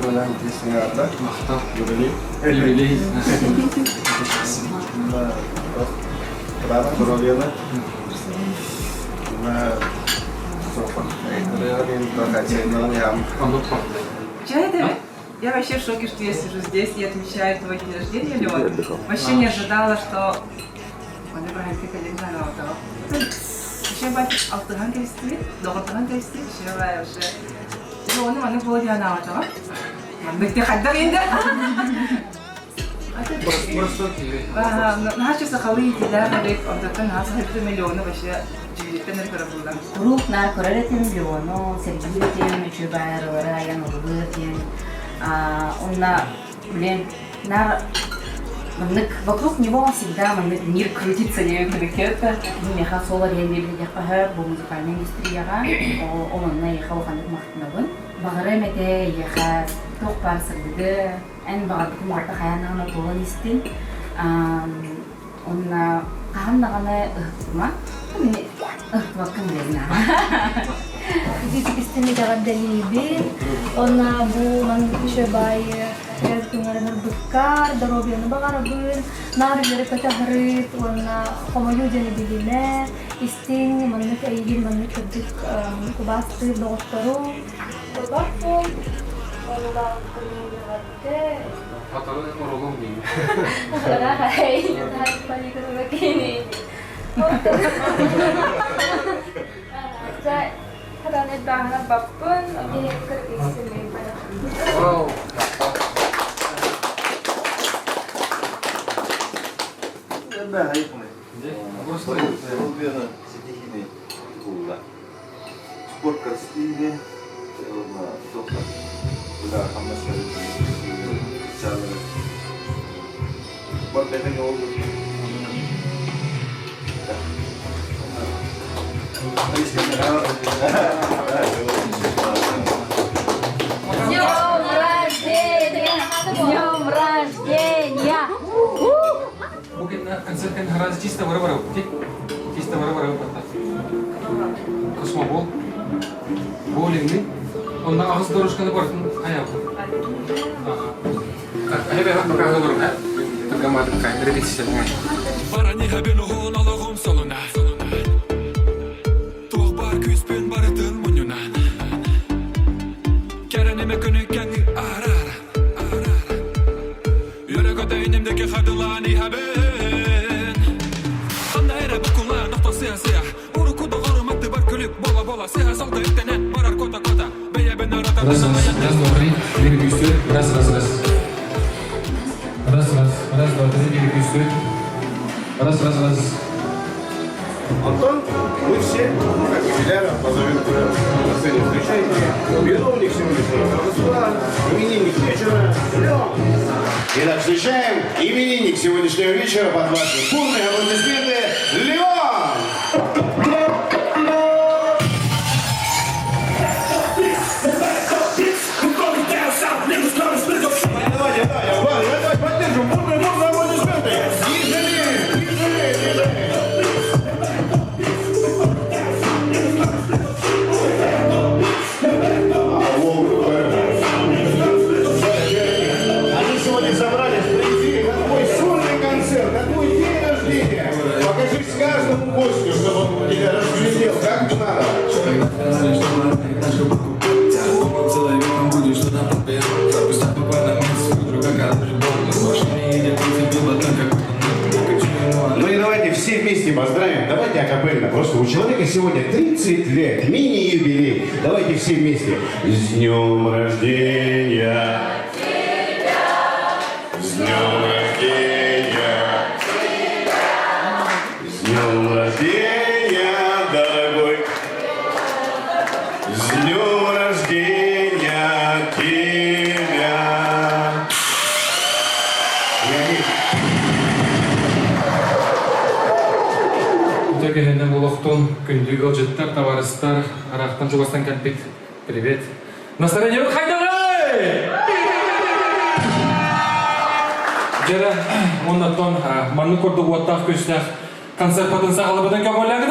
Күөлэм тиэстиҥаарда. Махтал. Юбилей. Юбилей. Кытаанах здоровьяны. Я вообще в шоке, что я сижу здесь и отмечаю твой день рождения, Леон. Вообще не ожидала, что... Вообще, батик алтыһан кэбистибит, доҕордоһон кэбистибит, вообще Леону маннык буолуо диэн анаабатаҕым. Маннык ти хайдах инде? Наһаа сахалыы иитиилээх эбит, онтон наһаа сахалыы миллиону вообще дьүүлүттэн эрэ көрө буллам. Куруук наар көрөр этим Леону, сэргиир этим, үчүгэй баайарылары айан ыллыыр диэн. Онно, блин, наар маннык вокруг него всегда маннык мир крутится диэн күлүккэ миэхэ соло диэн биэбитиэххэ бу музыкальнай индустрияҕа ол онно эйиэхэ улаханнык махтанабын. Баҕарыам этэ эйиэхэ туох баар сырдыгы, эн баҕарбытын барыта хайаан даҕаны туолан истин. Уонна хаһан даҕаны ыһыктыма. Ыһыктыбаккын билэбин аха. Итиитик эҕэрдэлиибин. Уонна бу маннык үчүгэй күҥҥэр доруобуйаны баҕарабын. Наар үөрэ көтө сырыт уонна хомойуу диэни билимэ. Истиҥ, маннык эйигин маннык кырдьык убаастыыр доҕотторуҥ. Олох буол. Хатору оролуҥ дии. Вау! Спортка стиле, Днем рождения! Днем рождения! Бу концерттен хараз чисто бара-бара Чисто бара-бара Космобол. Боулингни. Онна аҕыс дорожканы бартын хайа. Ага. Пока говорю, да? Только мадым репетиция. Туох бар күүспүн барытын мунньунан Кэрэниме күнү кэҥи арар Үөрэ көтөйүнүмдеки хардылаан иһэбин Ханна эрэ букулаан охто сыа-сыа Уруку доҕорум аттыбар күлүк бола-бола Сыһа салда үктэнэн барар кота-кота Бэйэбин аратар Раз, раз, раз, два, три, bir, iki, üç, dört. Раз, раз, раз. Раз, раз, раз, два, три, bir, iki, üç, dört. Раз, раз, раз. Антон, мы все, ну, как юбиляра, позовем тебя на сцене встречайте. Виновник сегодняшнего торжества, именинник вечера, Леон. Итак, встречаем именинник сегодняшнего вечера под ваши бурные аплодисменты Леон! Давайте, давайте, давайте, поддержим бурные, бурные аплодисменты! Не жалеем, не жалеем, не жалеем! Они сегодня собрались прийти на твой сольный концерт, на твой день рождения. Покажись каждому гостю, чтобы он тебя разглядел, как надо. Ну и давайте все вместе поздравим. Давайте акапельно. Просто у человека сегодня 30 лет, мини-юбилей. Давайте все вместе. С днем рождения! С днем рождения! С днем рождения, дорогой! С днем рождения тебя! Леонид, Үтө буолуохтун, күндү ыалдьыттар, табаарыстар, ыраахтан чугастан кэлбит. Привет. Настроение хайдаҕый! Дьэ, оннаттан маннык курдук уоттаах күстээх концерт патын саҕалабытын көҥүллээгин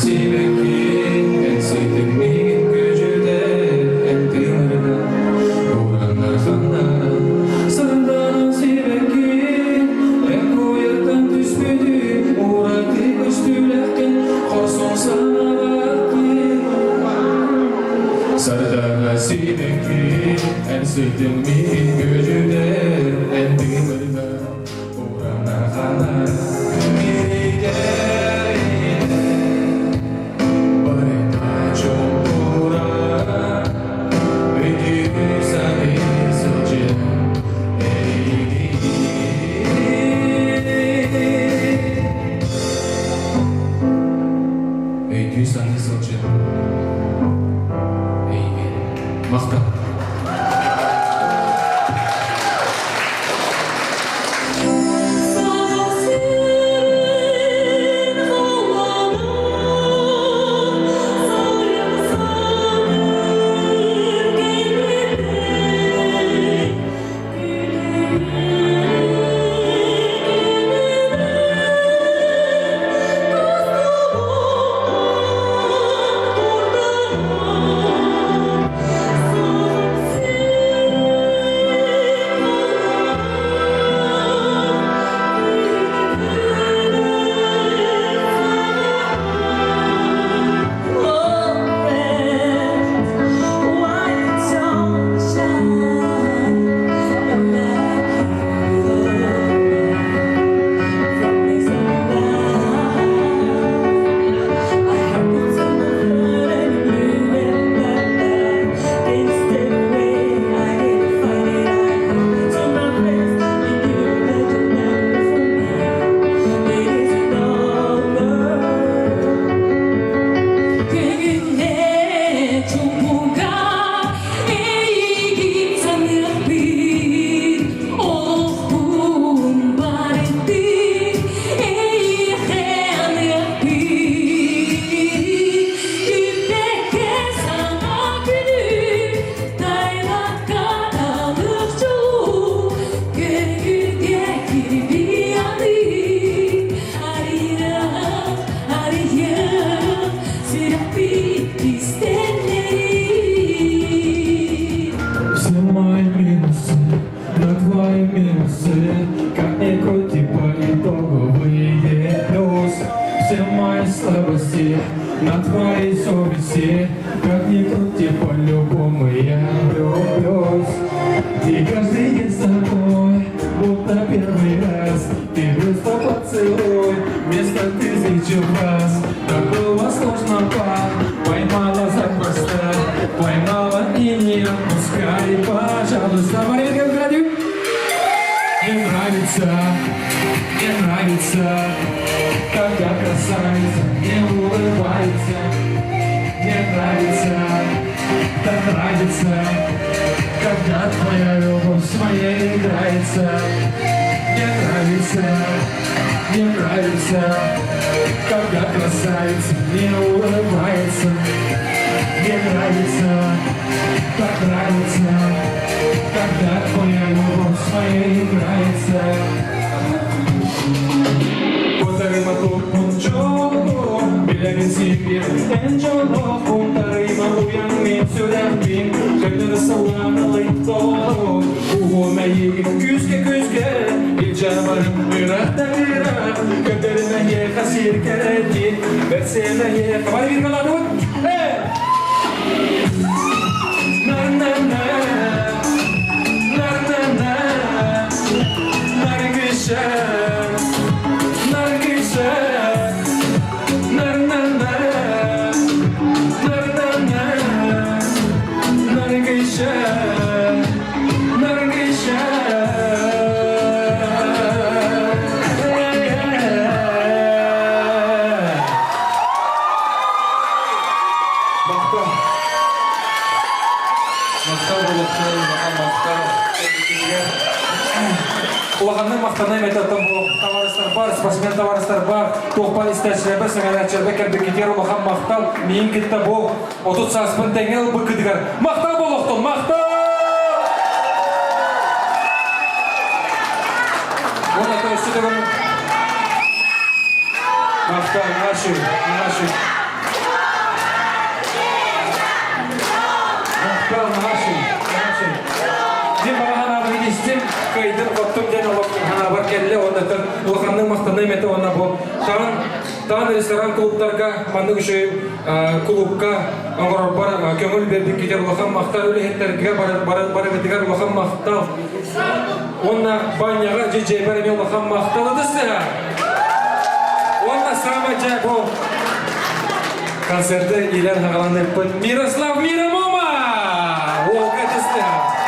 сибэкки, эн сытыҥ миигин күөдьүтэр, эн тыынарынан, ураннар ханнаран. Сардаана сибэкки, эн куйартан түспүтү, ураты көстүүлэххин, хорсун санаалааххын. Сардаана сибэкки, эн сытыҥ миигин күөдьүтэр, эн тыынарынан, ураннар ханнаран. Өйдүү саныы сылдьан эйигин махтал. Все мои минусы на твои минусы, как ни крути, по итогу выйдет плюс. Все мои слабости на твоей совести, как ни крути, по-любому я влюблюсь. И каждый день с тобой, будто первый раз, ты просто поцелуй вместо тысячи фраз. Такого сложного поймала запросто, поймала и не отпускай, пожалуйста. Мария Градю. Мне нравится, мне нравится, когда красавица не улыбается. Мне нравится, так нравится, когда твоя любовь с моей играется. Мне нравится, мне нравится, когда красавица не улыбается. Мне нравится, так нравится, когда твоя любовь с моей играется. Подари туппун дьолу, билэбин сиир эн дьоллооххун Тарыйма уйан мин сүрэхпин, көннөрү саланалый толору Уһуом эйигин күүскэ күүскэ, илдьэ барым ыраах да ыраах Көрдөрүм эйиэхэ сир кэрэтин, бэрсиэм эйиэхэ Бары бииргэ улаатабыт! Э! На-на-на, на-на-на, наргиша, наргиша, на-на-на, на-на-на, наргиша, наргиша. Махтал. Махтал буолуохтун, улахан махтал. Улаханнык махтаныам этэ бу табаарыстарбар, спортсмен табаарыстарбар, туохпар истээччилэрбэр, сэҥээрээччилэрбэр кэлбиккитигэр улахан махтал. Миигин кытта бу 30 сааспын тэҥҥэ ылбыккытыгар махтал буолуохтун, махтал! Уонна өссө төгүл махтал, наши, наши. Ситистим, кыайдым, хоттум диэн олох санаабар кэллэ уонна улаханнык махтаныам этэ уонна бу таан таан ресторан клубтарга маннык үчүгэй кулуупка оҥорорбор көҥүл биэрбиккитигэр улахан махтал үлэһиттэргэ барыбытыгар улахан махтал уонна баняҕа дьиэбэр эмиэ улахан махтал ытыстыһа уонна саамай дьэ бу концерты иилэн хаҕаланыппыт Мирослав Мирамома уолга ытыстыһа.